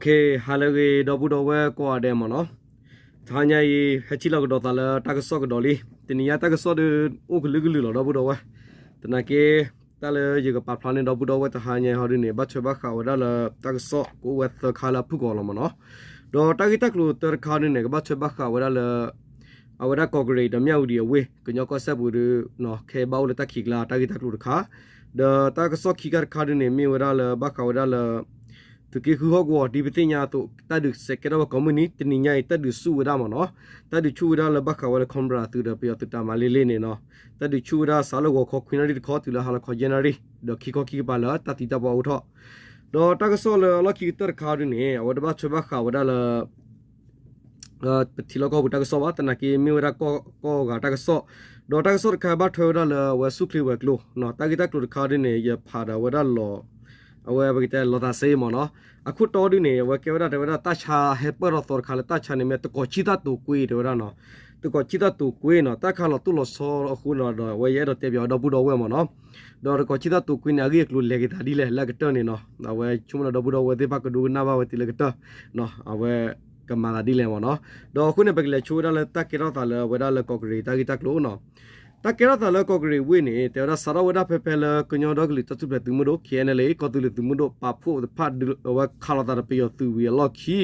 ကဲ ဟါလၢအဂ့ၤ ဒီပုၢ်ဒီဝဲၢ်ကိးဂၤဒဲးမ့ၢ်နီၤ, တဟါညါအံၤ ဟဲထံၣ်လိာ်ကဒီးသးလၢတၢ်ကစီၣ်ကဒီးလံ. တနံၤညါတၢ်ကစီၣ်ဒီး အိၣ်ကလုာ်ကလုာ်လီၤ ဒီပုၢ်ဒီဝဲၢ်. သနာ်က့ တၢ်လၢယကပာ်ဖျါန့ၢ်ဒီပုၢ်ဒီဝဲၢ်တဟါညါအံၤဟီဒုန့ၣ် ဘၣ်ထွဲဘၣ်ဃးဝဲဒၣ်လၢ တၢ်ကစီၣ်ကအိၣ်ဝဲသၢခါလၢအဖုၣ်ကိာ်လီၤမ့ၢ်နီၤ. ဒီးတၢ်ဂ့ၢ်တၢ်ကျိၤတၢတခါဒုန့ၣ် ကဘၣ်ထွဲဘၣ်ဃးဝဲဒၣ်လၢ အဝဲဒၣ်ကီးကရ့ၣ်ဒီးမၠၣ်ဝတံၤအဝ့ၢ် ကညီကီၢ်စဲၣ်ပူၤဒီး ခဲအံၤဘၣ်အိၣ်လၢတၢ်ခံးကျါ တၢ်ဂ့ၢ်တၢ်ကျိၤတခါ, ဒီးတၢ်ကစီၣ်ခံခါတခါဒုန့ၣ် မ့ၢ်ဝဲဒၣ်လၢဘၣ်ဃးဝဲဒၣ်လၢ သုးက့ဃုဟီၣ်ကဝီၤ ဒ်ပသ့ၣ်ညါအသိး တၢ်ဒုးစဲးကဲထီၣ်ဝဲကိးမုၢ်နံၤ တနံၤညါအံၤ တၢ်ဒုးဆူၣ်ဝဲဒၣ်မ့ၢ်နီၤ. တၢ်ဒုးဆူၣ်ဝဲဒၣ်လၢဘၣ်ဃးဝဲလၢ Cobra သုးဒီးပယီၤသုးတၢ်မၤလ့လ့န့ၣ်နီၤ. တၢ်ဒုးဆူၣ်ဝဲဒၣ်စးလၢဂီၤခီခွံနၣ်ရံၣ်တခီ တုၤလၢဟါလီၤခီယဲၢ်နၣ်ရံၣ် ဒီးခံခီခံကပၤလၢတၢ်သံတၢ်ပှၢ်အိၣ်ထီၣ်, ဒီးတၢ်ကစီၣ်လၢအလီၢ်ခံကတၢၢ်တခါဒုန့ၣ် အဝဲတဘၣ်ထွဲဘၣ်ဃးဝဲဒၣ်လၢ ပထံလီၢ်ကီၢ်ပူၤတၢ်ကစီၣ်ဘၣ် သနာ်က့မ့ၢ်ဝဲဒၣ်ကီၢ်ဂၤတၢ်ကစီၣ်, ဒီးတၢ်ကစီၣ်တခါဘၣ်ထွဲဝဲဒၣ်လၢအဝဲဆူၣ်ချ့ဝဲၤကျိၤ, တၢ်ဂ့ၢ်တၢ်ကျိၤတခါဒုန့ၣ် ယဖးဒီးဝဲဒၣ်လီၤ, အဝဲပကတဲလီၤသးစ့မ့ၢ်နီၤ. အခိၣ်တီဒုန့ၣ် အဝဲကဲဝဲဒၣ်တဲဝဲဒၣ်တၢ်ဆါဟဲပၢၢ်ထီၣ်သီတခါလၢတၢ်ဆါန့ၣ်မ့ၢ်တကီၤဆံၣ်တၢ်တိာ်ကွ့တဲဝဲဒၣ်နီၤ. တကီၤဆံၣ်တၢ်တိာ်ကွ့နီၤ တၢ်ခါလီၤတိၢ်လီၤဆီအဃိနီၤ ဒီးအဝဲယအဲၣ်ဒိးတဲပၠးဝဲဒီပုၢ်ဒီဝဲၢ်မ့ၢ်နီၤ. ဒီးတကီၤဆံၣ်တၢ်တိာ်ကွ့န့ၣ် အဂ့ၢ်အကျိၤလဲၤက့ၤသးဒ်လဲၣ်လၢအကတၢၢ်န့ၣ်နီၤ အဝဲဆိကမိၣ်ဒီပုၢ်ဒီဝဲၢ်သ့ၣ်တဖၣ်ကဒိကနၣ်ဘၣ်ဝဲတုၤလၢကတၢၢ် အဝဲကမၤသးဒ်လဲၣ်မ့ၢ်နီၤ. ဒီးအဃိန့ၣ် ပကလဲၤဆိဝဲဒၣ်လၢတၢ်ကဲထီၣ်သးလၢအဝဲဒၣ်လၢကီးကရ့ၣ်တၢ်ဂ့ၢ်တၢ်ကျိၤနီၤ. တၢ်ကဲထီၣ်သးလၢကီးကရ့ၣ်ဝ့ၢ်န့ၣ် တဲဝဲဒၣ်စးထီၣ်ဝဲဒၣ်ဖဲဖဲလၢကညီဒီကလုာ်တၢ်ထူၣ်ဖျဲးသုးမုၢ်ဒိၣ် KNLA ကီၢ်သူလ့ၤသုးမုၢ်ဒိၣ် ပာ်ဖှိၣ်တဖၣ်ဒုး အဝဲခးလိာ်သးဒီးပယီၤသုးဝံၤအလီၢ်ခံ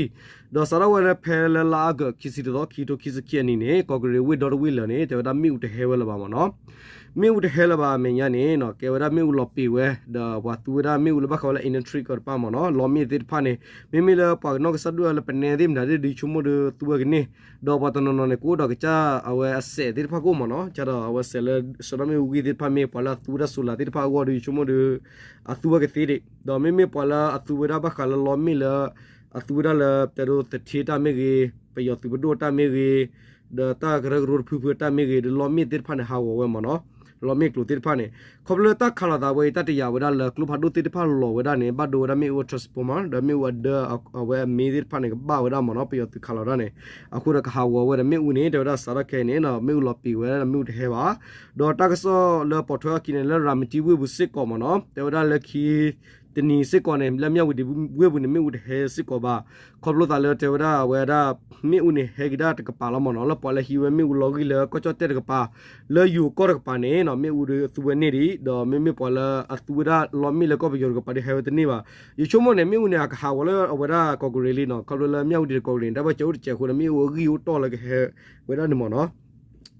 ဒီးစးထီၣ်ဝဲဒၣ်ဖဲလၢလါအီကူးခံဆံတသီ ခံကထိခံဆံခံအနံၤန့ၣ် ကီးကရ့ၣ်ဝ့ၢ်ဒီတဝ့ၢ်လၢာ်န့ၣ် တဲဝဲဒၣ်မ့ၣ်အူတဟဲဝဲလၢၤဘၣ်မ့ၢ်နီၤ. မ့ၣ်အူတဟဲလၢၤဘၣ်အမဲာ်ညါန့ၣ်နီၤ ကဲဝဲဒၣ်မ့ၣ်အူလီၤပံာ်ဝဲ ဒီးပှၤသူဝဲဒၣ်မ့ၣ်အူလၢဘၣ်ဃးဝဲလၢ electric တဖၣ်မ့ၢ်နီၤ လီမ့ၣ်သ့ၣ်တဖၣ်န့ၣ် မ့မ့ၢ်လၢပှၤကနီၢ်ကစၢ်ဒိၣ်လၢပနဲသ့ၣ်မတၤသ့ၣ်ဒုးဆိကမိၣ်ဒီးသူဝဲကန့ၢ် ဒီးပှၤတနီၤနီၤန့ၣ် ကအိၣ်ဒီးကစၢ်အဝဲအစဲးသ့ၣ်တဖၣ်ကအိၣ်မ့ၢ်နီၤ ကဒီးအဝဲစဲးလၢ စီၤဒီမ့ၣ်အူဂံၢ်သ့ၣ်တဖၣ်မ့ၢ်ပှၤလၢအသူဝဲဒၣ် solar သ့ၣ်တဖၣ်အဂီၢ်ဒီး ယဆိကမိၣ်ဒီး အသူဝဲကသ့ဒံး ဒီးမ့မ့ၢ်ပှၤလၢအသူဝဲဒၣ်ဘၣ်ဃးလၢလီမ့ၣ်လၢ အသူဝဲဒၣ်လၢတဲဒိသထ့တၢ်မ့ၢ်ဂ့ၤ ပယီၤသုးပဒိၣ်တၢ်မ့ၢ်ဂ့ၤ ဒီးတၢ်ကရၢကရိတဖုဖုတၢ်မ့ၢ်ဂ့ၤ ဒီးလီမ့ၣ်သ့ၣ်တဖၣ်န့ၣ် ဟးဂီၤဝဲမ့ၢ်နီၤ လီမ့ၣ်ကျိၤသ့ၣ်တဖၣ်န့ၣ် ခီဖျိလၢတၢ်ခးလိာ်သးဝဲအံၤ တၢ်တယာ်ဝဲဒၣ်လၢကျိဖးဒိၣ်သ့ၣ်တဖၣ်လီၤဝဲဒၣ်န့ၣ် ဘၣ်ဒိဝဲဒၣ်မ့ၣ်အူအ transformer ဒီးမ့ၣ်အူအဒၢ အဝဲအမ့ၢ်သ့ၣ်တဖၣ်န့ၣ် ကဘၣ်ဝဲဒၣ်မ့ၢ်နီၤ ပယီၤသုးခးလိာ်တၢ်န့ၣ် အဃိဒီးကဟးဂီၤဝဲဒီးမ့ၣ်အူန့ၣ် တဲဝဲဒၣ်စးထီၣ်ခဲအံၤန့ၣ် မ့ၣ်အူလီၤပံာ်ဝဲဒၣ်ဒီးမ့ၣ်အူတဟဲဘၣ် ဒီးတၢ်ကစီၣ်လၢပိာ်ထွဲအခံန့ၣ် လၢရၤမတံဝ့ၢ်ပူၤစ့ၢ်ကီးမ့ၢ်နီၤ တဲဝဲဒၣ်လၢခံ တနံၤစ့ၢ်ကီးန့ၣ် လၢမၠၣ်ဝတံၤဝ့ၢ်ပူၤန့ၣ် မ့ၣ်အူတဟဲစ့ၢ်ကီးဘၣ် ခီဖျိသးလၢတဲဝဲဒၣ်အဝဲဒၣ် မ့ၣ်အူန့ၣ်ဟဲက့ၤဒၣ်တကပၤလီၤမ့ၢ်နီၤ လၢပှၤလၢဟံးဝဲမ့ၣ်အူလီၤဂံၢ်လၢကီၢ်ကၠီၣ်တဲၣ်တကပၤ လၢယိၤကီၢ်တကပၤန့ၣ်နီၤ မ့ၣ်အူဒီးသူဝဲန့ၢ်ဒံး ဒီးမ့မ့ၢ်ပှၤလၢအသူဝဲဒၣ်လီမ့ၣ်လၢကီၢ်ပယီၤတကပၤဒီးဟဲဝဲတန့ၢ်ဘၣ် ယဆိကမိၣ်န့ၣ် မ့ၣ်အူန့ၣ် အကဟးဂီၤလၢအဝဲဒၣ်ကီးကရ့ၣ်လံနီၤ ခီဖျိလၢမၠၣ်ဝတံၤဒီးကီးကရ့ၣ်န့ၣ် တၢ်ဘၣ်စဲးအိၣ်တစဲးအဃိဒီး မ့ၣ်အူအဂံၢ်အိၣ်တီၢ်လၢကဟဲဝဲဒၣ်န့ၣ်မ့ၢ်နီၤ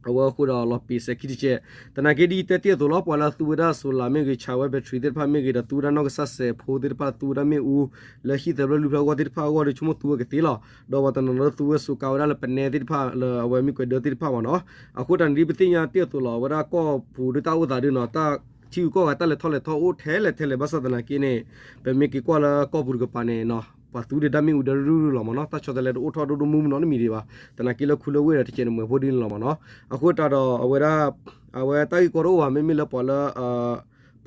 အဝဲအဃိဒီးလီၤပံာ်စဲးခံတစဲး သနာ်က့ဒ်တဲတ့ၢ်အသိးလီၤ ပှၤလၢအသူဝဲဒၣ် solar မ့ၢ်ဂ့ၤ ဆးဝဲ battery သ့ၣ်တဖၣ်မ့ၢ်ဂ့ၤ ဒီးသူဝဲဒၣ်နီၢ်ကစၢ်စဲးဖိသ့ၣ်တဖၣ် သူဝဲဒၣ်မ့ၣ်အူလၢဟံၣ်သၢဖျၢၣ်လွံၢ်ဖျၢၣ်အဂီၢ်ဒီး ဆိကမိၣ်သူဝဲကသ့လီၤ ဒီးပှၤတနီၤနီၤလၢသူဝဲစူးကါဝဲဒၣ်လၢပနဲသ့ၣ်တဖၣ် လၢအဝဲမ့ၢ်ကွဲးဒၢသ့ၣ်တဖၣ်မ့ၢ်နီၤ အဃိတၢ်န့ၣ်ဒ်ပသ့ၣ်ညါတ့ၢ်အသိးလီၤ အဝဲဒၣ်ကီၢ်ပူၤဒ်တၢ်အိၣ်သးဒ်နီၤ တၢ်ထံဂုၤကီၢ်ဂၤတၢ်လဲၤထီၣ်လဲၤထီအိၣ်ထဲလဲၣ်ထဲလဲၣ် ဘၣ်ဆၣ်သနာ်က့န့ၣ် ပမ့ၢ်က့ၤကွၢ်လၢကီၢ်ပူၤတကပၤန့ၣ်နီၤ ပှၤသူဒံးဒၣ်မ့ၣ်အူဒီးရုၢ်ရုၢ်လီၤမ့ၢ်နီၤ တၢ်ဆီတလဲတအိၣ်ထီၣ်ဒိၣ်ဒိၣ်မုၢ်မုၢ်နီတမံၤဒံးဘၣ် သနာ်က့လၢခူလၢဝ့ၢ်ဒီးတကဲးန့ၣ်မွဲဖိဒ်န့ၣ်လီၤမ့ၢ်နီၤ အဃိတၢ်ဒီးအဝဲဒၣ် အဝဲတၢ်ဂ့ၢ်ကီတအိၣ်ဘၣ် မ့မ့ၢ်လၢပှၤလၢ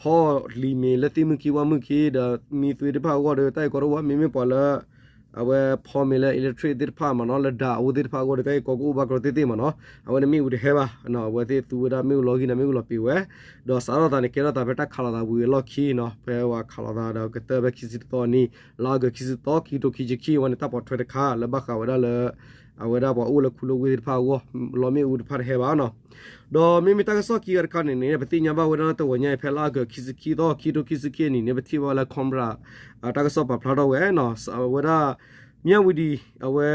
ဖီလံၤမ့ၢ်လၢသ့ၣ်မုၢ်ခံဝၣ်မုၢ်ခံဒီးမံသွ့တဖၣ်အဂီၢ်ဒီး တၢ်ဂ့ၢ်ကီတအိၣ်ဘၣ် မ့မ့ၢ်ပှၤလၢ အဝဲဖီမ့ၢ်လၢ electric သ့ၣ်တဖၣ်မ့ၢ်နီၤ လၢဒၢးအအိၣ်သ့ၣ်တဖၣ်အဂီၢ်ဒီး တၢ်ဂ့ၢ်ကီကအိၣ်ဘၣ်ကရၢသ့ၣ်သ့ၣ်မ့ၢ်နီၤ အဝဲန့ၣ်မ့ၣ်အူတဟဲဘၣ် အဝဲသ့ၣ်သူဝဲဒၣ်မ့ၣ်အူလီၤဂံၢ်န့ၣ် မ့ၣ်အူလီၤပံာ်ဝဲ ဒီးစးထီၣ်သးန့ၣ် ကဲထီၣ်သးဖဲတၢ်ခးလိာ်သးဝံၤအလီၢ်ခံနီၤ ဖဲဝဲခးလိာ်သးဒီးကတၢၢ်ဖဲခံဆံတသီအနံၤ လါအီကူးခံဆံတသီ ခံကထိခံဆံခံ အဝဲန့ၣ်တၢ်ပိာ်ထွဲတခါ လၢဘၣ်ဃးဝဲဒၣ်လၢ အဝဲဒၣ်ပှၤအိၣ်လၢခူလၢဝ့ၢ်သ့ၣ်တဖၣ်အဂီၢ် လီမ့ၣ်အူတဖၣ်တဟဲဘၣ်နီၤ ဒီးမ့မ့ၢ်တၢ်ကစီၣ်ခံဂၤတခါန့ၣ်န့ၣ် ပသ့ၣ်ညါဘၣ်ဝဲဒၣ်လၢတဝီညါအံၤ ဖဲလါအီကူးခံဆံခံသီ ခံကထိခံဆံခံအနံၤန့ၣ် ပထံၣ်ဘၣ်ဝဲလၢ Cobra တၢ်ကစီၣ်ပာ်ဖျါထီၣ်ဝဲနီၤ အဝဲဒၣ် မၠၣ်ဝတံၤ အဝဲ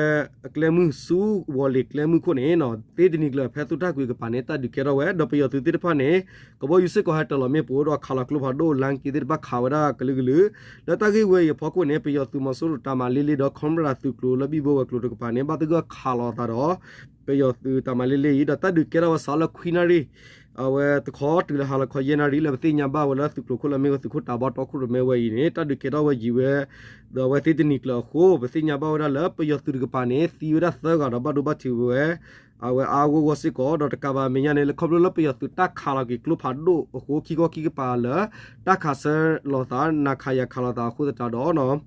အကျဲမုၢ်ဆူ ဝီၤလ့ၤကျဲမုၢ်ခိၣ်န့ၣ်နီၤ သ့တနံၤကျၢၤဖဲသုးတၢ်ကွံာ်ကပၤန့ၣ် တၢ်ဒုးကဲထီၣ်ဝဲ ဒီးပယီၤသုးသ့ၣ်တဖၣ်န့ၣ် ကဘီယူၤစ့ၢ်ကီးဟဲတၢၤလီၤမ့ၣ်ပိၢ်ဒီးခးလီၤကျိဖးဒိၣ်လၢက့ၤသ့ၣ်တဖၣ်ခးဝဲဒၣ်ကလုာ်ကလုာ် လၢတၢ်ဂ့ၢ်ဝဲအံၤအဖီခိၣ်န့ၣ် ပယီၤသုးမီၤစိရိၤတၢ်မၤလ့လ့ဒီး Cobra သုးကျိၤလၢဘံၣ်ဘိဝဲၤကျိၤတကပၤန့ၣ် ဘၣ်သဂၢၢ်ခးလီၤသးဒီး ပယီၤသုးတၢ်မၤလ့လ့အံၤ ဒီးတၢ်ဒုးကဲထီၣ်ဝဲစးလၢခွံနၣ်ရံၣ် အဝဲတခီတုၤလၢဟါလီၤခီယဲၢ်နၣ်ရံၣ် လၢပသ့ၣ်ညါဘၣ်ဝဲလၢသုးကျိၤခိၣ်လၢမ့ၢ်ဝဲသုးခိၣ်တၢ်ဘီတီခိၣ်ရိၣ်မဲဝဲအံၤန့ၣ် တၢ်ဒုးကဲထီၣ်ဝဲယံာ်ဝဲ ဒီးအဝဲသ့တနံၤကျၢၤအဃိ ပသ့ၣ်ညါဘၣ်ဝဲဒၣ်လၢပယီၤသုးတကပၤန့ၣ် သံဝဲဒၣ်သၢဂၤဒီးဘၣ်ဒိဘၣ်ထံးဝဲ အဝဲအါအါဂီၢ်ဂီၢ်စ့ၢ်ကီး ဒီးတကးဘၣ်အမဲာ်ညါန့ၣ် လၢခီဖျိလၢပယီၤသုးတၢ်ခးလီၤက့ၤကျိဖးဒိၣ်အဃိခံခီခံကပၤလၢ တၢ်ခးဆၢလီၤသး နၤခးယၤခးလီၤသးအဃိသတးဒီး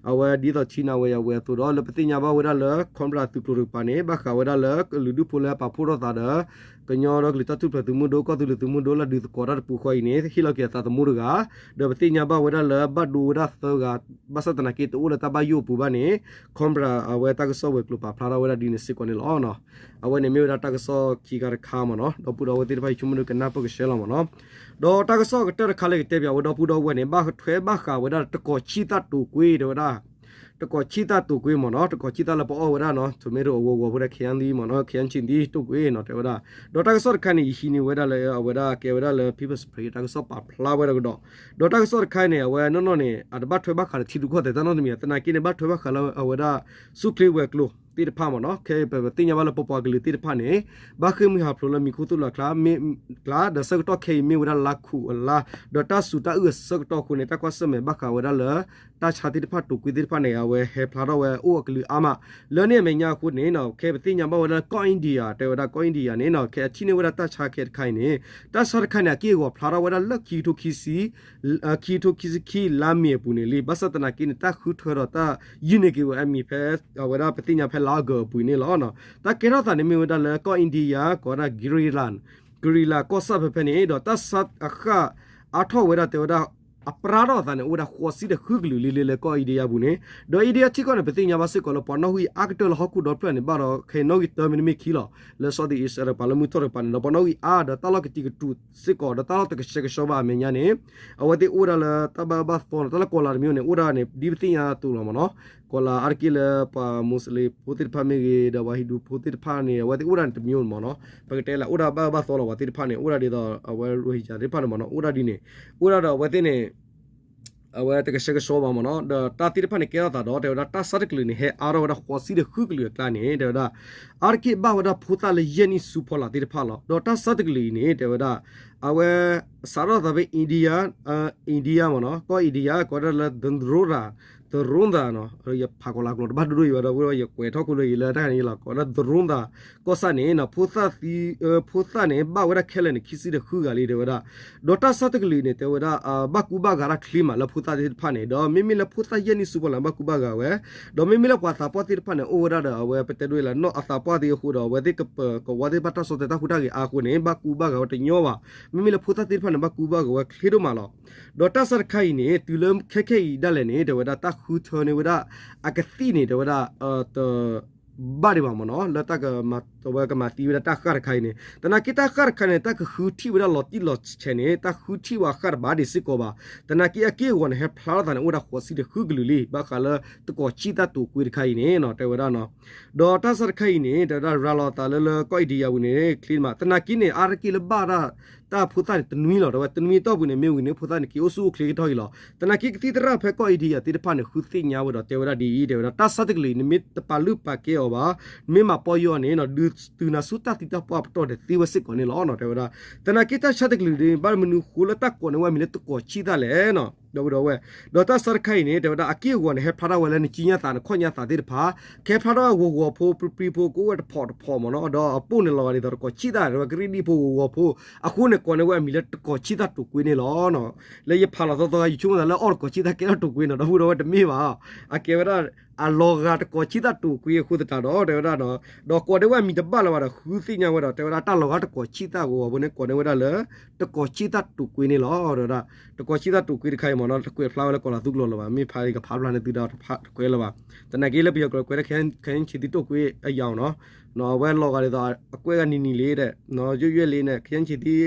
အဝဲဒ်သိးထံနၤဝဲယၤဝဲအသိးဒီး လၢပသ့ၣ်ညါဘၣ်ဝဲဒၣ်လၢ Cobra သုးကျိၤတကပၤန့ၣ် ဘၣ်ဃးဝဲဒၣ်လၢကလုာ်ဒူၣ်ဖိလၢပာ်ဖှိၣ်ထီၣ်သးဒီး ကညီဒီကလုာ်တၢ်ထူၣ်ဖျဲးသုးမုၢ်ဒိၣ် ကီၢ်သူလ့ၤသုးမုၢ်ဒိၣ်လၢဒုးသကိးတၢ်တပူၤဃီအံၤန့ၣ် ဟ့ၣ်လီၤက့ၤအသးသမူတဂၤ ဒီးပသ့ၣ်ညါဘၣ်ဝဲဒၣ်လၢဘၣ်ဒိဝဲဒၣ်သၢဂၤ ဘၣ်ဆၣ်သနာ် က့တအိၣ်လၢတၢ်ဘၣ်ယိၣ်အပူၤဘၣ်န့ၣ် Canberra အဝဲတၢ်ကစီၣ်ဝဲၤကျိၤပာ်ဖျါထီၣ်ဝဲဒၣ်ဒ်န့ၣ်စ့ၢ်ကီးန့ၣ်လီၤ. အဝဲန့ၣ်မ့ၢ်ဝဲဒၣ်တၢ်ကစီၣ်ခံခါတခါမ့ၢ်နီၤ, ဒီပုၢ်ဒီဝဲၢ်သ့ၣ်တဖၣ်ယဆိကမိၣ်ဒုကနၢ်ပၢၢ်ကဆှဲလီၤမ့ၢ်နီၤ. ဒီးတၢ်ကစီၣ်အကတၢၢ်တခါလၢကတဲပၠးဝဲဒီပုၢ်ဒီဝဲၢ်န့ၣ် ဘၣ်ထွဲဘၣ်ဃးဝဲဒၣ်တကီၢ်ဆံၣ်သၣ်တိာ်ကွ့ တဲဝဲဒၣ် တကီၢ်ဆံၣ်သၣ်တိာ်ကွ့မ့ၢ်နီၤ, တကီၢ်ဆံၣ်သၣ်လၢပအီၣ်ဝဲဒၣ်နီၤ tomato အဂီၤဂီၤဖိဒီး ခယၣ်သံမ့ၢ်နီၤ ခယၣ်ဆံၣ်သံတိာ်ကွ့နီၤ တဲဝဲဒၣ်. ဒီးတၢ်ကစီၣ်တခါန့ၣ် ယဟံးန့ၢ်ဝဲဒၣ်လၢအဝဲဒၣ်ကဲဝဲဒၣ်လၢ People's Spring တၢ်ကစီၣ်ပာ်ဖျါဝဲဒၣ်ကဒီး, ဒီးတၢ်ကစီၣ်တခါန့ၣ် အဝဲနီၢ်နီၢ်န့ၣ် အတဘၣ်ထွဲဘၣ်ဃးဒီးထံရူၢ်ကီၢ်သဲးတၢ်နီတမံၤ သနာ်က့န့ၣ် ဘၣ်ထွဲဘၣ်ဃးလၢအဝဲဒၣ် ဆူၣ်ချ့ဝဲၤကျိၤသ့ၣ်တဖၣ်မ့ၢ်နီၤ, ခဲအံၤပသ့ၣ်ညါဘၣ်လၢပပှၤကလုာ်သ့ၣ်တဖၣ်န့ၣ် ဘၣ်ဃ့ၢ်မှံဟးဖျိးလၢမံၤခိၣ်သိၣ်လီၤကျါ မ့ၢ်ကျါ ဒီးဆၢကတီၢ်ခဲအံၤမ့ၢ်ဝဲဒၣ်လါခူးအလါ ဒီးတၢ်စူၤတၢ်အုၣ်အဆၢကတီၢ်အဃိန့ၣ် တၢ်ကွၢ်ဆၢၣ်မဲာ်ဘၣ်ဃးဝဲဒၣ်လၢ တၢ်ဆါသ့ၣ်တဖၣ်တိာ်ကွ့သ့ၣ်တဖၣ်န့ၣ် အဝဲဟဲဖျါထီၣ်ဝဲအိၣ်အကလုာ်အါမး, လၢန့ၣ်အမဲာ်ညါအဃိန့ၣ်နီၤ ခဲပသ့ၣ်ညါဘၣ်ဝဲဒၣ်လၢကီၢ် India တဲဝဲဒၣ်ကီၢ် India န့ၣ်နီၤ ခဲအထံၣ်န့ၢ်ဝဲဒၣ်တၢ်ဆါခဲတခါအံၤန့ၣ် တၢ်ဆါတခါန့ၣ် အက့ၢ်အဂီၤဖျါထီၣ်ဝဲဒၣ်လၢခံကထိခံဆံ ခံကထိခံဆံခံလါမ့ၤအပူၤန့ၣ်လံ, ဘၣ်ဆၣ်သနာ်က့န့ၣ် တၢ်ဃုထၢဒီးတၢ်ယုၢ်န့ၢ်က့ၤဝဲအမံၤဖဲ အဝဲဒၣ်ပသ့ၣ်ညါဖဲလါအီကူးအပူၤန့ၣ်လီၤ. တၢ်ကဲထီၣ်သးန့ၣ်မ့ၢ်ဝဲဒၣ်လၢကီၢ် India ကိးဝဲဒၣ် guerrilla, guerrilla ကီၢ်ဆၣ်ဖဲဖဲန့ၣ် ဒီးတၢ်ဆါအဃၢ်အါထီၣ်ဝဲဒၣ်တဲဝဲဒၣ် အပြါထီၣ်အသးန့ၣ် အိၣ်ဝဲဒၣ်ဃိးဆံဒီးဃုကလုာ်လံလၢကီၢ် India ပူၤန့ၣ်, ဒီး India ထံကီၢ်န့ၣ် ပသ့ၣ်ညါဘၣ်စ့ၢ်ကီးလၢပှၤနီၣ်ဂံၢ်အါကတၢၢ်လၢဟီၣ်ခိၣ်ဒီဖျၢၣ်န့ၣ် ဘၣ်ဒီးခဲအံၤနီၣ်ဂံၢ်တၢမ့တမ့ၢ်ခံလီၤ, လၢ Southeast Asia တကပၤ လၢမုၢ်ထီၣ်တကပၤန့ၣ် ဒီးပှၤနီၣ်ဂံၢ်အါဒီးတၢ်လီၢ်ကတံာ်ကတူာ်စ့ၢ်ကီး ဒီးတၢ်လီၢ်တကဆှဲကဆှီဘၣ်အမဲာ်ညါန့ၣ် အဝဲသ့ၣ်အိၣ်ဝဲဒၣ်လၢတၢ်ဘၣ်အၢဘၣ်သီန့ၣ် တၢ်လၢကိးလးတမံၤန့ၣ် အိၣ်ဒၣ်န့ၣ် ဒ်ပသ့ၣ်ညါအသိးလီၤမ့ၢ်နီၤ, ကိးလးအါတက့ၢ်လၢပှၤ Muslim ဖိသ့ၣ်တဖၣ်မ့ၢ်ဂ့ၤ ဒီးပှၤ Hindu ဖိသ့ၣ်တဖၣ်န့ၣ် အဝဲသ့ၣ်အိၣ်ဒၣ်န့ၣ်တမံၤမ့ၢ်နီၤ, ပကတဲလၢအိၣ်ဒၣ်ဘၣ်အၢဘၣ်သီလီၤ ပှၤသ့ၣ်တဖၣ်န့ၣ် အိၣ်ဒၣ်ဒ်သိးအဝဲ Rohingya သ့ၣ်တဖၣ်န့ၣ်မ့ၢ်နီၤ အိၣ်ဒၣ်ဒ်န့ၣ်, အိၣ်ဒၣ်ဒီးအဝဲသ့ၣ်န့ၣ် အဝဲတကဆှဲကဆှီဘၣ်မ့ၢ်နီၤ, ဒီးတၢ်သ့ၣ်တဖၣ်န့ၣ်ကဲထီၣ်သးဒီး တဲဝဲဒၣ်တၢ်ဆါတကလုာ်န့ၣ် ဟဲအါထီၣ်ဝဲဒၣ်ဃိးဆံဒီးဃုကလုာ်အကျါန့ၣ် တဲဝဲဒၣ် အါတက့ၢ်ဘၣ်ဝဲဒၣ်ဖိသၣ်လၢယဲၢ်နံၣ်ဆူဖီလာ်သ့ၣ်တဖၣ်လီၤ. ဒီးတၢ်ဆါတကလုာ်အံၤန့ၣ် တဲဝဲဒၣ် အဝဲ စးထီၣ်သးဖဲ India, India မ့ၢ်နီၤ, ကီၢ် India ကိးဝဲဒၣ်လၢ Taroda, Taroda နီၤ, ယဖးကိးလးကျိာ်တဘၣ်ဒိၣ်ဒိၣ်အံၤဘၣ်ဒီး ယကွဲးထီၣ်ခိၣ်လၢယံၤလၢတၢ်ဂၤန့ၣ်လီၤ, ကိးဝဲဒၣ် Taroda ကီၢ်ဆၣ်န့ၣ် ဖိသၣ်သံ ဖိသၣ်န့ၣ် ဘၣ်ဝဲဒၣ်ခဲလၢာ်န့ၣ် ခံဆံဒီးဃုဂၤလံ တဲဝဲဒၣ်, ဒီးတၢ်ဆါတကလုာ်န့ၣ် တဲဝဲဒၣ် ဘၣ်ကူဘၣ်ဂာ်တၢ်ချ့မးလၢဖိသၣ်သ့ၣ်တဖၣ်န့ၣ် ဒီးမ့မ့ၢ်လၢဖိသၣ်ယဲၢ်နံၣ်ဆူဖီလာ်န့ၣ် ဘၣ်ကူဘၣ်ဂာ်ဝဲ, ဒီးမ့မ့ၢ်လၢပှၤသးပှၢ်သ့ၣ်တဖၣ်န့ၣ် အိၣ်ဝဲဒၣ်ဒီး အဝဲပတဲဒိၣ်အံၤလၢ နီၢ်အသးပှၢ်သ့ၣ်အဃိဒီး အဝဲသ့ၣ်ကပၢၤကဝါသ့ၣ်တဖၣ်တၢ်ဆီၣ်ထွဲတၢ်ဟူးတၢ်ဂဲၤအါအဃိန့ၣ် ဘၣ်ကူဘၣ်ဂာ်ဝဲတညီဘၣ်, မ့မ့ၢ်လၢဖိသၣ်သ့ၣ်တဖၣ်န့ၣ် ဘၣ်ကူဘၣ်ဂာ်ဝဲချ့ဒိၣ်မးလီၤ. ဒီးတၢ်ဆါတခါအံၤန့ၣ် တုၤလၢခဲခဲအံၤဒၣ်လဲာ်န့ၣ် တဲဝဲဒၣ်တၢ်ဃုထၢန့ၢ်ဝဲဒၣ် အကသံၣ်န့ၣ် တဲဝဲဒၣ် တ ဘၣ်ဒံးဘၣ်မ့ၢ်နီၤ လၢတၢ်ကမၤ အဝဲကမၤသံဝဲဒၣ်တၢ်ဃၢ်တခါအံၤန့ၣ် သနာ်က့တၢ်ဃၢ်တခါန့ၣ် တၢ်ကဃုထံၣ်ဝဲဒၣ်လီၤတံၢ်လီၤဆဲးန့ၣ် တၢ်ဃုထံၣ်ဝဲအဃၢ်တဘၣ်ဒံးစ့ၢ်ကီးဘၣ်. သနာ်က့အက့ၢ်အဂီၤန့ၣ် ဟဲဖျါထီၣ်သးန့ၣ် အိၣ်ဝဲဒၣ်ဃိးဆံဒီးဃုကလုာ်လံ ဘၣ်ဃးလၢတကီၢ်ဆံၣ်သၣ်တိာ်ကွ့တခါအံၤန့ၣ်နီၤ တဲဝဲဒၣ်နီၤ. ဒီးတၢ်ဆါတခါအံၤန့ၣ် တဲဝဲဒၣ်ရၤလီၤအသးလၢလၢကီၢ်အံၤဒံယၤပူၤန့ၣ် ချ့မး သနာ်က့န့ၣ် အါတက့ၢ်လၢဘၣ်ဒၣ် တၢ်ဖိသၣ်န့ၣ် တနွံလီၤ တဲဝဲ တနွံအတီၢ်ပူၤန့ၣ် မ့ၢ်ဝံၤန့ၣ် ဖိသၣ်န့ၣ် က့ၤအိၣ်ဆူၣ်အိၣ်ချ့ကထီၣ်အံၤလီၤ. သနာ်က့ကသံၣ်သရၣ်ဖဲကီၢ်အံၤဒံယၤသ့ၣ်တဖၣ်န့ၣ် ဃုသ့ၣ်ညါဝဲဒီးတဲဝဲဒၣ်ဒ်အံၤ တဲဝဲဒၣ် တၢ်ဆါတကလုာ်အံၤ နမ့ၢ်တပာ်လုၢ်ပာ်ကဲအီၤဘၣ် နမ့ၢ်မၤပီၢ်ယိၣ်အီၤန့ၣ် ဒုးတုၤနၤဆူတၢ်သံတၢ်ပှၢ်ပတီၢ်ဒီးသ့ဝဲစ့ၢ်ကီးန့ၣ်လီၤ တဲဝဲဒၣ်. သနာ်က့တၢ်ဆါတကလုာ်န့ၣ် ဘၣ်မနုၤဃိလၢတၢ်ကိးန့ၢ်ဝဲအမံၤလၢတကီၢ်ဆံၣ်သၣ်လဲၣ်နီၤ ဒီပုၢ်ဒီဝဲၢ်. ဒီးတၢ်ဆါတခါအံၤန့ၣ် တဲဝဲဒၣ် အက့ၢ်အဂီၤန့ၣ် ဟဲဖျါထီၣ်ဝဲလၢနကံညါသး နခီၣ်ညါသးသ့ၣ်တဖၣ် ကဟဲဖျါထီၣ်ဝဲဂီၤဂီၤဖိ ပြံပြံဖိ ကအိၣ်ဝဲတဖီၣ်တဖီၣ်မ့ၢ်နီၤ ဒီးအပိၢ်န့ၣ်လီၤဂာ်ဒ်သိးတကီၢ်ဆံၣ်သၣ် တဲဝဲကရံၣ်ဒံၣ်ဖိဂီၤဂီၤဖိ အဃိန့ၣ် ကိးန့ၢ်ဝဲအမံၤလၢတကီၢ်ဆံၣ်သၣ်တိာ်ကွ့န့ၣ်လီၤ. လၢယဖးလီၤသီသီ ယဆိကမိၣ်သးလၢအီၣ်တကီၢ်ဆံၣ်သၣ်ကဲထီၣ်တိာ်ကွ့နီၤ ဒီပုၢ်ဒီဝဲၢ်တမ့ၢ်ဘၣ် အကဲဝဲဒၣ် အလီၤဂာ်တကီၢ်ဆံၣ်သၣ်တိာ်ကွ့အဃိသတးဒီး တဲဝဲဒၣ်နီၤ ဒီးကိးန့ၢ်ဝဲအမံၤတဘၣ်လၢၤဘၣ်ဒီး ဃုသ့ၣ်ညါဝဲဒီး တဲဝဲဒၣ်တၢ်လီၤဂာ်တကီၢ်ဆံၣ်သၣ်ဂီၤဂီၤဖိန့ၣ် ကိးန့ၢ်ဝဲဒၣ်လၢ တကီၢ်ဆံၣ်သၣ်တိာ်ကွ့န့ၣ်လီၤ တဲဝဲဒၣ်. တကီၢ်ဆံၣ်သၣ်တိာ်ကွ့တခါအံၤမ့ၢ်နီၤ တကွဲးဖျါဝဲလၢကိးလၤသူကျိာ်လၢၤဘၣ် မ့ၢ်ဖးကဖးဖျါန့ၣ်သုဒီးတကွဲးလၢၤဘၣ်. သနာ်က့လၢပယီၤကျိာ်ကွဲးလၢ ခဲအံၤဆံးသံတိာ်ကွ့အယၤနီၤ အဝဲလီၤဂာ်ဒ်သိး အကွဲးဂၤနံၤနံၤလံဒီး ယိၣ်ယွဲၢ်လံန့ၣ် ခဲအံၤဆံးသံ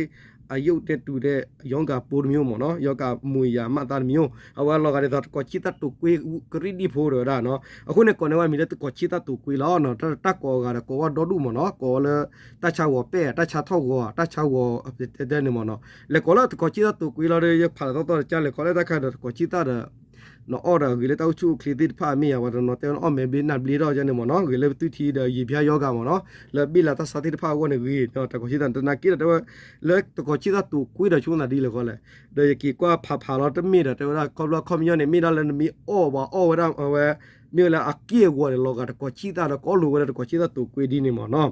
အယိၣ်တဲတူၤဒီး ရောဂါပိုးတမျိုးမ့ၢ်နီၤ ရောဂါမူအရာမှတ်တမ်းတမျိုး အဝဲလီၤဂာ်ဒ်သိးတကီၢ်ဆံၣ်သၣ်တိာ်ကွ့ ကရံၣ်ဒံၣ်ဖိတဲဝဲဒၣ်နီၤ အဃိန့ၣ် ကိးန့ၢ်ဝဲအမံၤလၢတကီၢ်ဆံၣ်သၣ်တိာ်ကွ့လီၤ. တၢ်ကိးအဂၤဒီးကိးဝဲဒီဒူၣ်မ့ၢ်နီၤ ကိးဝဲလၢ တၢ်ဆါဂီၤပဲၢ် တၢ်ဆါထီၣ်ဂီၤ တၢ်ဆါဂီၤ တဲန့ၣ်မ့ၢ်နီၤ လဲၤကိးလၢတကီၢ်ဆံၣ်သၣ်တိာ်ကွ့လီၤဒီး ယဖးလီၤသီသီတကါလဲၤကိးလၢတၢ်ခါဒီးတကီၢ်ဆံၣ်သၣ်ဒီး နအီၣ်ဒီးဂ့ၤလၢတၢ်အိၣ်ဆူၣ်အိၣ်ချ့သ့ၣ်တဖၣ်အမ့ၢ်ယၤ ပှၤတနီၤတဲဝဲနအီၣ်မဲာ်ဘျ့နၢ်ဘျ့ထီၣ်န့ၣ်မ့ၢ်နီၤ ဂ့ၤလၢပသုထံဒီးယံာ်ဖျါယီၤဂၤမ့ၢ်နီၤ လၢဘ့ၣ်လၤတၢ်ဆါသ့ၣ်တဖၣ်အဂီၢ်န့ၣ်ဂ့ၤ တကီၢ်ဆံၣ်သၣ် သနာ်က့ဒီးတဲဝဲ လၢတကီၢ်ဆံၣ်သၣ်တိာ်ကွ့ဒီးဆိကမိၣ်သးဒ်လဲၣ်ဃီလဲၣ် ဒီးယက့ၤကွၢ်ဖးဖးလီၤတမ့ၢ်ဒီးတဲဝဲဒၣ် ခီဖျိခီပညီန့ၣ် မ့ၢ်ဒၣ်လၢနမ့ၢ်အီၣ် ပှၤအီၣ်ဝဲဒၣ်အဝဲ မ့ၢ်ဝဲလၢအက့ၢ်အဂီၤန့ၣ် လီၤဂာ်တကီၢ်ဆံၣ်သၣ်ဒီး ကအီၣ်လိာ်ဝဲလၢတကီၢ်ဆံၣ်သၣ်တိာ်ကွ့ဒ်န့ၣ်မ့ၢ်နီၤ.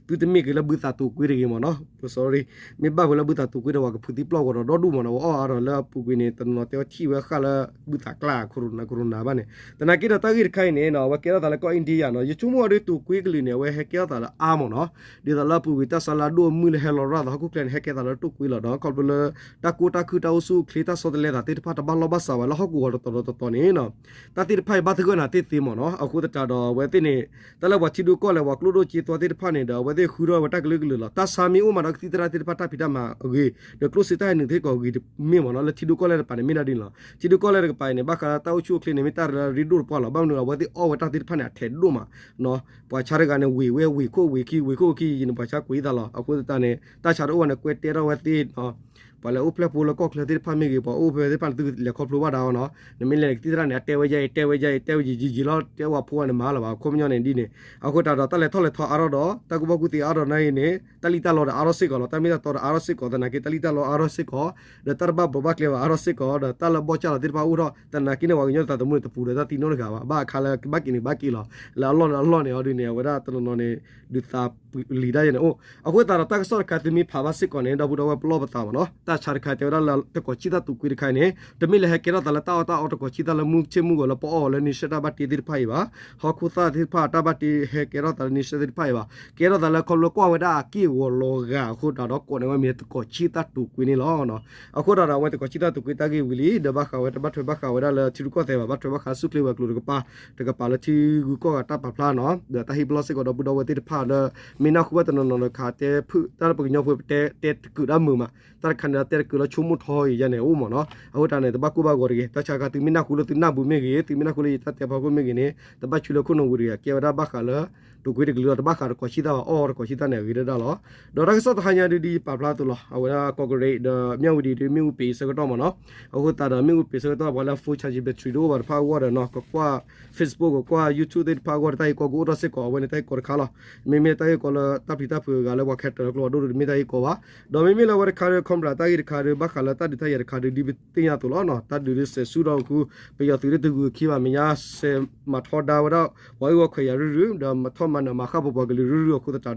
ဒီးသုတမ့ၢ်က့ၤလၢဘုသးတိာ်ကွ့တဂ့ၤမ့ၢ်နီၤ, sorry, မ့ၢ်ဘၣ်ဝဲလၢဘုသးတိာ်ကွ့ဒီး ပှၤကဖုးသံပျီၢ်ဂီၤဒီးဒီဒူၣ်မ့ၢ်နီၤ, အဝဲအီၣ်အါဒီးလၢအပူၤကွံာ်န့ၣ် တနီၤနီၤတဲအီထံၣ်ဝဲဃၣ်လၢ ဘုသးကျါ corona corona ဘၣ်န့ၣ်. သနာ်က့ဒီးတၢ်ဂ့ၢ်တခါအံၤန့ၣ်နီၤ အဝဲကဲထီၣ်သးလၢကီၢ် India နီၤ, ယဆိကမိၣ်အီၤဒီးတိာ်ကွ့ကလုာ်န့ၣ် အဝဲဟဲကဲထီၣ်သးလၢအါမ့ၢ်နီၤ. ဒ်သိးလၢအပူၤကွံာ်တၢ်ဆါလၢအဒိၣ်အမုၢ်လၢဟဲလီၤရၣ်သးဟီၣ်ခိၣ်ချၢန့ၣ် ဟဲကဲသးလၢတိာ်ကွ့လီၤဒီး ခီဖျိလၢ တၢ်ကိၢ်တၢ်ခုၣ်တၢ်အိၣ်ဆူၣ်အိၣ်ချ့တၢ်ဆီတလဲသးသ့ၣ်တဖၣ်တဘၣ်လီၢ်ဘၣ်စးဝဲလၢဟီၣ်ကဝီၤတတီၤဒီးတတီၤန့ၣ်နီၤ, တၢ်သ့ၣ်တဖၣ်အံၤဘၣ်သဂၢၢ်နၤသ့ၣ်သ့မ့ၢ်နီၤ. အဃိသတးဒီးအဝဲသ့ၣ်န့ၣ် တၢ်လၢပှၤထံဒိၣ်ကီၢ်လဲၢ် ပှၤကျိၣ်ဒိၣ်စ့သွါသ့ၣ်တဖၣ်န့ၣ်ဒီး အဝဲသ့ၣ်ဃုထီၣ်ဝဲတၢ်ကလုာ်ကလုာ်လီၤ. တၢ်ဆါမ့ၢ်အိၣ်မးဒီးကသံၣ်သရၣ်သ့ၣ်တဖၣ်တၢ်ဖံးတၢ်မၤအဂ့ၤ ဒီးကျိၣ်စ့တၢ်ဟဲနုာ်သ့ၣ်ကီးအဂ့ၤတမ့ၢ်မ့ၢ်နီၤ. လၢထံဒိၣ်ကီၢ်လဲၢ်တပၤန့ၣ်မ့ၢ်ဒၣ်ဒ်န့ၣ်လီၤ. ထံဒိၣ်ကီၢ်လဲၢ်တကပၤအံၤန့ၣ် ဘၣ်ဃးလၢတၢ်အိၣ်ဆူၣ်အိၣ်ချ့န့ၣ် မ့ၢ်တၢ်ရ့ဒိၣ်တပှၢ်လီၤ. ဘၣ်မနုၤအဝဲသ့ၣ်အီၣ်ဝဲတၢ်သ့ၣ်တဖၣ်န့ၣ် အထဲဒိၣ်မး ပှၤဆါတဂၤန့ၣ် ဝ့ၤဝဲ ဝ့ၤခိၣ်ဝ့ၤခံ ဝ့ၤခိၣ်ဝ့ၤခံ ယံာ်န့ၣ် ပှၤဆါကွံာ်သးလီၤ. အဃိသတးန့ၣ် တၢ်ဆါတအိၣ်ဘၣ်န့ၣ် ကွဲတဲထီၣ်ဝဲသ့ၣ် ပှၤလၢအိၣ်ဖျဲၣ်ဖိလၢကီၢ်ချၢသ့ၣ်တဖၣ်မ့ၢ်ဂ့ၤ ပှၤအိၣ်ဖဲသ့ၣ်တဖၣ်န့ၣ် သုလဲၤခီဖျိဘၣ်ဒၣ်အီၤနီၤ. နမ့ၢ်လဲၤန့ၣ် ကသံၣ်သရၣ်န့ၣ် အတဲဝဲယဲအံၤ တဲဝဲယဲအံၤ တဲဝဲယံာ်ယံာ်လီၤ တဲဝဲဖိန့ၣ်မၤလၢၤဘၣ် ခိၣ်ပညီန့ၣ်ဒ်န့ၣ်. အဃိသတးဒီး တၢ်လဲၤထီၣ်လဲၤထီအါထီၣ်ဒီး တၢ်ကူၣ်ဘၣ်ကူၣ်သ့အါထီၣ်နာ်အံၤန့ၣ် တၢ်လံၣ်တၢ်လီဒီးအါထီၣ်စ့ၢ်ကီးလီၤ. တၢ်မ့ၢ်တၢ်တီဒီးအါထီၣ်စ့ၢ်ကီး သနာ်က့ တၢ်လံၣ်တၢ်လီအါထီၣ်စ့ၢ်ကီး ဒီးတၢ်တဘၣ်ဘိးဘၣ်ကျဲဘၣ်အါထီၣ်စ့ၢ်ကီး ဒီးတၢ်လၢဘီၣ်ကၢ်လီၤသ့ၣ်တဖၣ်အိၣ်ထီၣ် သနာ်က့န့ၣ် ပှၤကညီသးသမူန့ၣ် တပူၤဒီးတၢ်သံနီတဂၤဘၣ်. ဘၣ်အခါလၢကဘၣ်က့ၤန့ၣ်ဘၣ်က့ၤလီၤ. လၢအလီၢ်လၢအလီၢ်န့ၣ်အီၤဒ်န့ၣ် အဝဲဒၣ်တနီၤနီၤန့ၣ် ဒုးသးလံၤဒၣ်ယဲန့ၣ်အိၣ်. အဃိသတးဒီး တၢ်ကစီၣ်တခါသုမ့ၢ်ဖးဘၣ်စ့ၢ်ကီးန့ၣ် ဒီပုၢ်ဒီဝဲၢ်ပလီၢ်ပသးမ့ၢ်နီၤ, တၢ်ဆါတခါတဲဝဲဒၣ်လၢတကီၢ်ဆံၣ်သၣ်တိာ်ကွ့တခါအံၤန့ၣ် တမ့ၢ်လၢဟဲကဲထီၣ်သးလၢတၢ်အီၣ်တၢ်အီတကီၢ်ဆံၣ်သၣ်လၢမုၢ်ဆ့ၣ်မုၢ်ဂီၤလၢပအီၣ်အီၤလၢ နံၣ်ဆဲၣ် တၢ်ဘၣ်တ့သ့ၣ်တဖၣ်အံၤဘၣ်, ဟီၣ်ခိၣ်သၣ်သ့ၣ်တဖၣ်တၢ်ဘၣ်တ့ဟဲကဲထီၣ်သးလၢ နံၣ်ဆဲၣ် သ့ၣ်တဖၣ်အံၤဘၣ်. ကဲထီၣ်သးလၢခီဖျိကွၢ်ဝဲဒၣ်အက့ၢ်အဂီၤလီၤဂာ်အဃိသတးဒီး ကိးန့ၢ်ဝဲမံၤလၢတကီၢ်ဆံၣ်သၣ်တိာ်ကွ့န့ၣ်လီၤ. အဃိသတးဒီး အဝဲတကီၢ်ဆံၣ်သၣ်တိာ်ကွ့တၢ်ဂ့ၢ်ဝံၤလံ ဒီးဘၣ်ဃးဝဲတဘၣ်ထွဲဘၣ်ဃးဝဲဒၣ်လၢထံရူၢ်ကီၢ်သဲးဘၣ်, ဘၣ်ထွဲဘၣ်ဃးဆူၣ်ချ့ဝဲၤကျိၤတကပၤ, တကပၤလၢထံဂုၤကီၢ်ဂၤတၢ်ပာ်ဖျါနီၤ, ဒီးတၢ်ဟ့ၣ်ပလီၢ်စ့ၢ်ကီးဒီပုၢ်ဒီဝဲၢ်သ့ၣ်တဖၣ်လၢ မ့ၢ်နၢ်ဟူဘၣ်တနီၤနီၤတခါ တဲဖုၣ်တၢ်လၢပှၤကညီဖိ ပတဲတဲတကုာ်တၢ်မုာ်မး, တၢ်တခါန့ၣ်ဒီးတဲတကုာ်လၢဆိကမိၣ်ထီအံၤယဲန့ၣ် အိၣ်မ့ၢ်နီၤ. အဃိသတးန့ၣ် တဘၣ်ကိၢ်ဘၣ်ဂီၤတဂ့ၤ. တၢ်ဆါတခါ သုမ့ၢ်နၢ်ဟူလၢသုနၢ်ပူၤမ့ၢ်ဂ့ၤ, သုမ့ၢ်နၢ်ဟူလၢယတၢ်တဲဖီခိၣ်မ့ၢ်ဂ့ၤန့ၣ် တဘၣ်ဆူလၢခိၣ်နူာ်ပူၤတဂ့ၤ. ကဲဝဲဒၣ်ဘၣ်ဃးလၢ တိာ်ကွ့တကလုာ်လီၤ, တဘၣ်ဃးတကီၢ်ဆံၣ်သၣ်ဘၣ်, အီၣ်တကီၢ်ဆံၣ်သၣ်န့ၣ် အဂ့ၤဒၣ်ဒၣ်လီၤ. ဒီးတၢ်ကစီၣ်တဟါညါဒ်ဒ်ယပာ်ဖျါအသိးလီၤ. အဝဲဒၣ်ကီၢ်ကရ့း ဒီးမၠၣ်ဝတံၤဒီးမ့ၣ်အူပ့ၤဆၢကတီၢ်မ့ၢ်နီၤ. အဃိသတးဒီး မ့ၣ်အူပ့ၤဆၢကတီၢ် ပှၤလၢ phone charging battery တအိၣ်ဘၣ်တဖၣ်အဂီၢ်ဒီးနီၤ ကကွၢ် Facebook ကကွၢ် YouTube သ့ၣ်တဖၣ်အဂီၢ်ဒီး တၢ်ဂ့ၢ်ကီကအိၣ်ထီၣ်စ့ၢ်ကီး အဝဲန့ၣ် တၢ်ဂ့ၢ်ကီတခါလီၤ. မ့မ့ၢ်တၢ်ဂ့ၢ်ကီလၢတၢ်ပျံၤတၢ်ဖုးအဂၤလၢပှၤခဲတၢၢ်လၢကျိဖးဒိၣ်ဒီး တမ့ၢ်တၢ်ဂ့ၢ်ကီဘၣ်. ဒီးမ့မ့ၢ်လၢအဝဲတခါဒီး Cobra တၢ်ဂ့ၢ်တခါဒီး ဘၣ်ဃးလၢတၢ်ဒုးတၢ်ယၤတခါဒီး ဒ်ပသ့ၣ်ညါအသိးလီၤနီၤ. တၢ်ဒုးဒီးစဲးဆူၣ်ထီၣ်အဃိ ပယီၤသုးဒီးတဂုၤခံဘၣ် မဲာ်ညါ စဲးမၤထီဒါဝဲဒၣ် ပှၤအုၣ်အီၤခွဲးယာ်ရုၢ်ရုၢ် ဒီးမၤထီၣ်မၤနၢၤမၤဃၣ်ပပှၤကလုာ်ရုၢ်ရုၢ်အဃိသတး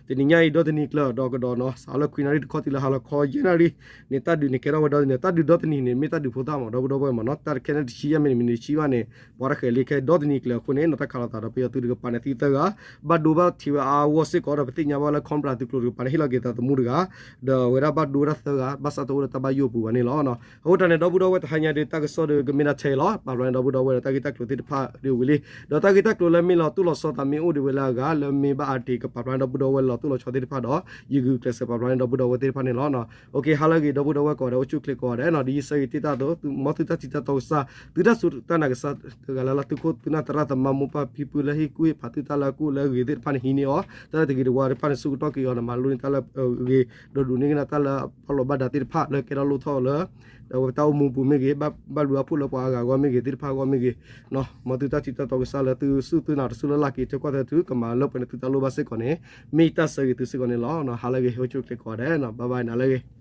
ဒီးနီၤ တနံၤညါအံၤ ဒီတနံၤကျၢၤဒီးကဒီးနီၤ စးလၢခွံနၣ်ရံၣ်တခီၣ်ထံးလၢဟါလီၤခီယဲၢ်နၣ်ရံၣ်န့ၣ် တၢ်ဒုးန့ၣ်ကဲထီၣ်ဝဲဒီတနံၤ တၢ်ဒုးဒီတနံၤန့ၣ် မ့ၢ်တၢ်ဒုးဖိသၣ်မ့ၢ် ဒီပုၢ်ဒီဝဲၢ်မ့ၢ်နီၤ တၢ်တခဲန့ၣ်တဆံယဲၢ်မံးနံး မံးနံးတဆံဘၣ်န့ၣ် ပှၤတၢ်ဃဲၤလံခဲဒီတနံၤကျၢၤအဃိန့ၣ်နီၤ တၢ်ခးလိာ်သးဒီးပယီၤသုးတကပၤန့ၣ် သံသၢဂၤ ဘၣ်ဒိဘၣ်ထံးဝဲအါအါဂီၢ်စ့ၢ်ကီးဒီး ပသ့ၣ်ညါဘၣ်လၢ Cobra သုးကျိၤတကပၤန့ၣ် ဟ့ၣ်လီၤက့ၤသးသမူတဂၤ ဒီးအဝဲဒၣ်ဘၣ်ဒိဝဲဒၣ်သၢဂၤ ဘၣ်ဆၣ်တအိၣ်လၢတၢ်ဘၣ်ယိၣ်အပူၤဘၣ်န့ၣ်လီၤ. အဃိတၢ်န့ၣ် ဒီပုၢ်ဒီဝဲၢ်တဟါညါဒီး တၢ်ကစီၣ်ဒီးကမ့ၢ်ဒၣ်ထဲအံၤလီၤ. ပာ်ဖျါန့ၣ်ဒီပုၢ်ဒီဝဲၢ်ဒီးတၢ်ဂ့ၢ်တၢ်ကျိၤသ့ၣ်တဖၣ်ဒီးဝံၤလံ ဒီးတၢ်ဂ့ၢ်တၢ်ကျိၤလၢမ့ၢ်လီၤတိၢ်လီၤဆီသးမ့ၢ်အိၣ်ဒံးဝဲလၢအဂၤ လၢမ့ၢ်ဘၣ်အါတ့ၢ်ကပာ်ဖျါန့ၣ်ဒီပုၢ်ဒီဝဲၢ်လီၤတိၢ်လီၤဆီသ့ၣ်တဖၣ်ဒီး ယဂုာ်ကျဲးစၢးပာ်ဖျါန့ၣ်ဒီပုၢ်ဒီဝဲၢ်သ့ၣ်တဖၣ်န့ၣ်လီၤ. ဟါလၢအဂ့ၤ ဒီပုၢ်ဒီဝဲၢ်ကိးဂၤဒဲး အိၣ်ဆူၣ်အိၣ်ချ့ကိးဂၤဒဲးနီၤ ဒ်ယစၢဂ့ၤတ့ၢ်တၢ်အသိး မ်သုတၢ်ထံၣ်တၢ်တီကစၢ် သုတၢ်စူၢ်တၢ်နာ်ကစၢ်တဂၤလၢ်လၢ် သုခိၣ်သုနၢ်သရၣ်သမါမိၢ်ပၢ်ဖံဖုလၢဟ့ၣ်ကူၣ်ဟ့ၣ်ဖးသုတၢ်လၢအကူၣ်လၢအဂ့ၤသ့ၣ်တဖၣ်န့ၣ် ဟံးန့ၢ်အီၤ တၢ်လၢတဂ့ၤတဝါတဖၣ်န့ၣ် ဆူးကတီၢ်က့ၤအီၤန့ၣ် မၤလိန့ၢ်တၢ်လၢအဂ့ၤ ဒီးဒိးန့ၢ်ကနၣ်တၢ်လၢအဘၣ်လိာ်ဘၣ်ဒါသ့ၣ်တဖၣ်လၢကဲထီၣ်လိၣ်ထီၣ်လၢ အဝဲတၢ်အိၣ်မူပူၤမ့ၢ်ဂ့ၤ ဘၣ်ဘၣ်ဘျုးဘၣ်ဖှိၣ်လၢပှၤအါဂၤအဂီၢ်မ့ၢ်ဂ့ၤ သ့ၣ်တဖၣ်အဂီၢ်မ့ၢ်ဂ့ၤ မ်သုတၢ်ထံၣ်တၢ်တီကစၢ်လၢသုစူၢ်သုနာ်တစူၢ်လၢ်လၢ်က့ၤ ထဲကွၢ်ထဲထု ကမၤလၢပှဲၤန့ၣ်သုတၢ်လိၣ်ဘၣ်စ့ၢ်ကီးန့ၣ် မ့ၢ်တၢ်ဆၢဂ့ၤသုစ့ၢ်ကီးန့ၣ်လီၤ. ဟါလၢအဂ့ၤ အိၣ်ဆူၣ်အိၣ်ချ့ကိးဂၤဒဲး ဘၣ်ဘၣ်နၤလၢအဂ့ၤ